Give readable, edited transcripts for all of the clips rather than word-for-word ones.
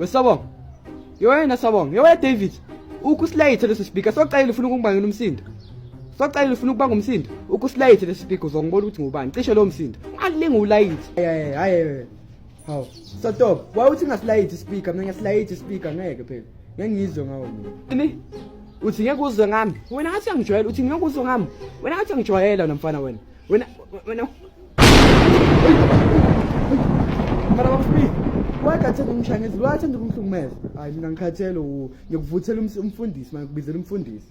Wesabonga. Yewena Sabonga, yewena David. Ukusilayithe leso speaker socela ufuna ukungibangela umsindo. Socela ufuna ukubanga umsindo. Ukusilayithe leso speaker uzongibona ukuthi ngubani. Cishe lo msindo. Ungalinga ulayithe. Hayi hayi. Hawu, stop. Why uthi ngasilayithi speaker? Mina ngiyasilayithi speaker ngeke phela. Ngeke ngizwe ngawo mina. Ini? Uthi ngeke uzwe ngami. Wena ngathi angijwayela, uthi ngeke uzwe ngami. Wena ngathi angijwayela wena mfana wena. Wena wena Mara bafiki. Wayekhathele umshaya ngezulu, wayathanda ukumhlukumeza. Hayi mina ngikhathele ngikuvuthela umfundisi, manje ngikubizela umfundisi.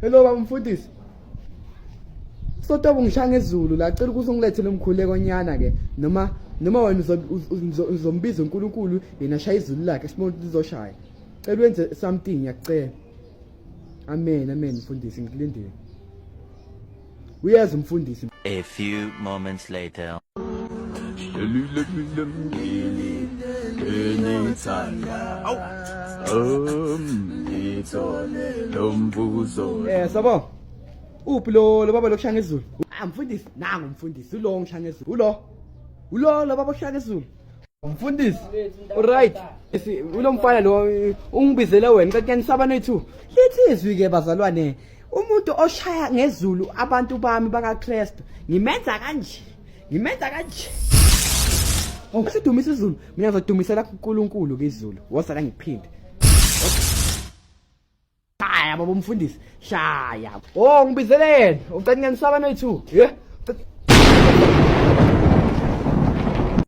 Hello baba umfundisi. Sotobo ngishaya ngezulu la cela ukuthi ungilethele umkhuleko nyana ke noma noma wena uzombiza uNkulunkulu yena ashaya izulu lakhe sibone ukuthi lizoshaya. Cela wenze something ngiyakucela. Amen amen mfundisi ngikulindile. Uyeza umfundisi. A few moments later. Eh sabo. Uphi lo lo baba lokushaya ngezulu? Ah mfundisi nangu mfundisi ulo ngishaya ngezulu. Ulo. Ulo lo baba oshaya ngezulu. Mfundisi. Right. Ulo mfana lo ungibizele wena kanti ngisaba noyi-2. Lithi izwi ke bazalwane umuntu oshaya ngezulu abantu bami bakaKristu ngimenza kanje. Ngimenza kanje. Oh, sidumisa izulu. Mina ngizodumisela kuNkulunkulu ke izulu. Woza la ngiphinde. Shaya baba umfundisi. Shaya. Oh ngibizele yena. Ucela ngisaba noyi-2. Yeah.